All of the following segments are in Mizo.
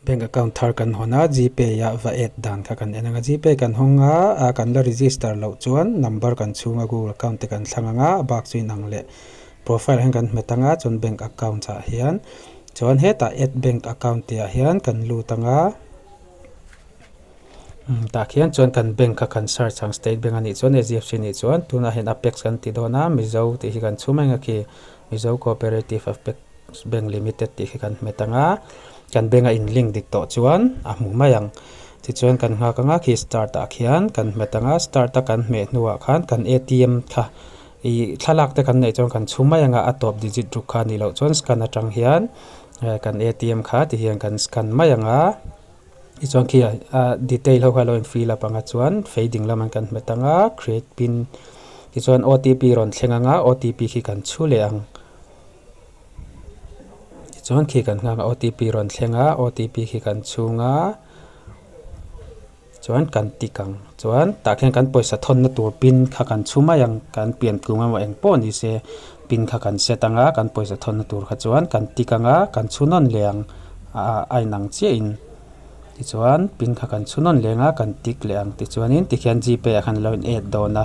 Bank account thar kan hawn a, Gpay ah va add dan kha kan en ang a, Gpay kan hawng a, ah kan la register loh chuan number kan chhung a Google account te kan thlang ang a, a bak chu inang leh profile ah hian kan hmet ang a, chuan bank account ah hian chuan hetah add bank account tih ah hian kan lut ang a, umm tah khian chuan kan bank kha kan search ang state bank a nih chuan HDFC a nih chuan tunah hian apex kan ti dawn a, Mizo tih hi kan chhum ang a khi Mizo Cooperative Apex Bank Limited tih khi kan hmet ang a, kan bank a in link dik tawh chuan a hmu mai ang. Tichuan kan nghak ang a, khi start ah khian kan hmet ang a, start a kan hmeh hnuah khan kan atm kha ih thlalak te kan neih chuan kan chhum mai ang a, a tawp digit ruk kha a nih loh chuan scan atang hian kan atm kha ti hian kan scan mai ang a, tichuan khi a detail ho kha a lo in fill up ang a chuan fei ding lam an kan hmet ang a, create pin tichuan otp rawn thleng ang a, otp khi kan chhu leh ang. Tichuan khi kan nghak a otp rawn thleng a otp khi kan chhung a chuan kan tik ang chuan tah khian kan pawisa thawnna tur pin kha kan chhu mai ang kan pian tlung emaw eng pawh ni se pin kha kan set ang a kan pawisa thawnna tur kha chuan kan tik ang a kan chhu nawn leh ang a inang chiah in tichuan pin kha kan chhu nawn leh ang a kan tik leh ang tichuanin tikhian gpay ah khan a lo in add dawn a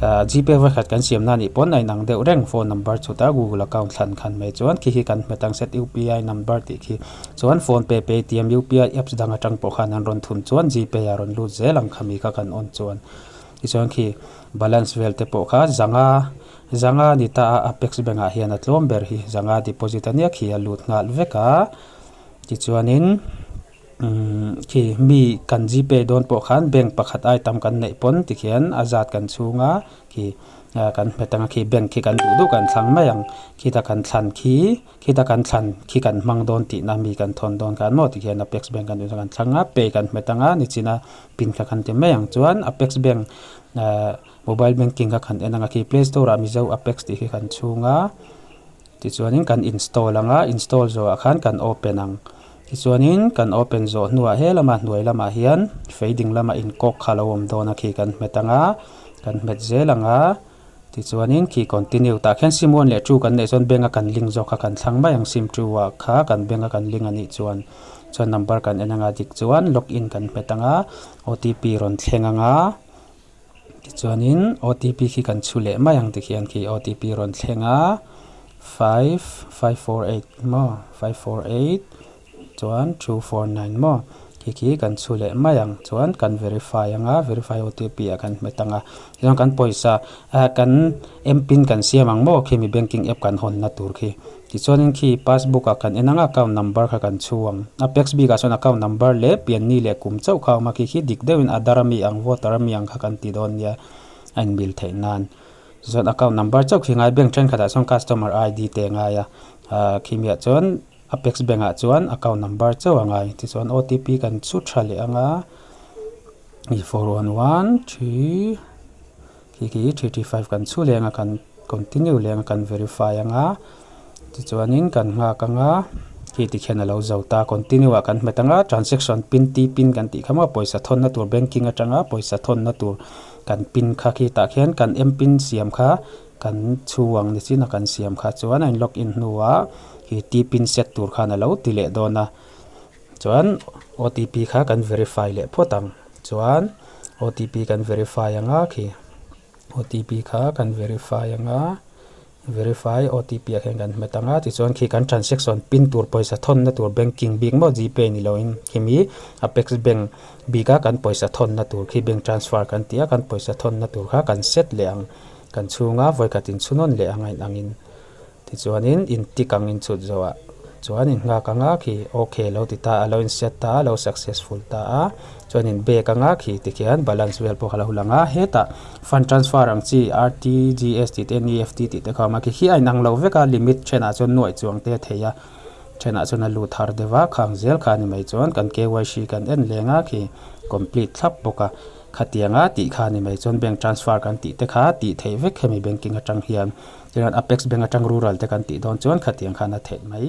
ah gpay vawikhat kan siam na anih pawn a inang deuh reng phone number chhut a google account thlan khan mai chuan khi khi kan hmet ang set upi number tih khi chuan phone pe paytm upi apps dang atang pawh khan an rawn thun chuan gpay ah rawn lut zel ang khami kha kan on chuan tichuan khi balance vel te pawh kha zanga zanga ni ta a apex bank ah hian a tlawm ber hi zanga deposit ania khi a lut nghal vek a. Tichuanin umm khi mi kan gpay dawn pawh khan bank pakhat ai tam kan neih pawn tikhian a zat kan chhung a khi kan hmet ang a khi bank khi kan duh duh kan thlang mai ang khita kan thlan khi khita kan thlan khi kan hmang dawn tihna mi kan thawn dawn khan maw tikhian apex bank kan duh chuan kan thlang a pay kan hmet ang a nichina pin kha kan ti mai ang chuan apex bank ahh mobile banking kha kan en ang a khi play store ah mizo apex tih khi kan chhung a. Tichuanin kan install ang a, install zawhah khan kan open ang. Tichuanin kan open zawh hnuah he lamah hnuai lamah hian fei ding lamah inkawk kha a lo awm dawn a khi kan hmet ang a, kan hmet zel ang a. Tichuanin khi continue tah khian sim one leh two kan neih chuan bank a kan link zawk kha kan thlang mai ang sim two ah kha kan bank a kan link a nih chuan chuan number kan en ang a dik chuan log in kan hmet ang a otp rawn thleng ang a. Tichuanin otp khi kan chhu leh mai ang tikhian khi otp rawn thleng a 5548 maw 548 chuan 249 maw khi khi kan chhu leh mai ang chuan kan verify ang a verify otp ah kan hmet ang a tichuan kan pawisa ah kan mpin kan siam ang maw khimi banking app kan hawnna tur khi. Tichuanin khi passbook ah kan en ang a account number kha kan chhu ang. Apex bik ah chuan account number leh pianni leh kum chauh kha a awm a khi khi dik deuhin Aadhaar ami ang voter ami ang kha kan ti dawn nia a inmil theih nan. Tichuan account number chauh khi ngai bank thenkhat ah chuan customer ID te a ngai a ah khi miah chuan Apex bank ah chuan account number chauh a ngai. Tichuan OTP kan chhu tha leh ang a 4113 Khi khi 35 kan chhu leng a kan continue leng a kan verify ang a tichuanin kan nghak ang a khi tikhian a lo zo ta continue ah kan hmet ang a transaction pin t pin kan tih kha maw pawisa thawnna tur banking atanga pawisa thawnna tur kan pin kha khi tah khian kan m pin siam kha kan chhu ang ni chin a kan siam kha chuan a in log in hnuah khi t pin set tur khan a lo ti leh dawn a. Chuan OTP kha kan verify leh phawt ang. Chuan OTP kan verify ang a khi OTP kha kan verify ang a verify OTP ah khian kan hmet ang a tichuan khi kan transaction pin tur pawisa thawnna tur banking bik maw gpay ni loin khimi apex bank bik a kan pawisa thawnna tur khi bank transfer kan tih a kan pawisa thawnna tur kha kan set leh ang kan chhunga vawikhat inchhunawn leh ang a inangin. Tichuanin in tick ang in chhut zawh ah chuan in nghak anga khi ok lo ti ta a lo in set ta a lo successful ta a chuan in back anga khi tikhian balance vel pawh kha lo lang a hetah fund transfer ang chi RTGS tih te NEFT tih te kha a awm a khi khi a inang lo vek a limit thenah chuan nuaih chuang te a thei a thenah chuan a lut har deuh a khang zel kha a ni mai chuan kan KYC kan en leng a khi complete thlap bawk a khatianga tih kha a ni mai chuan bank transfer kan tih te kha tih theih vek hemi banking atang hian. Tichuan Apex Bank atang Rural te kan tih dawn chuan khatiang khan a theih mai.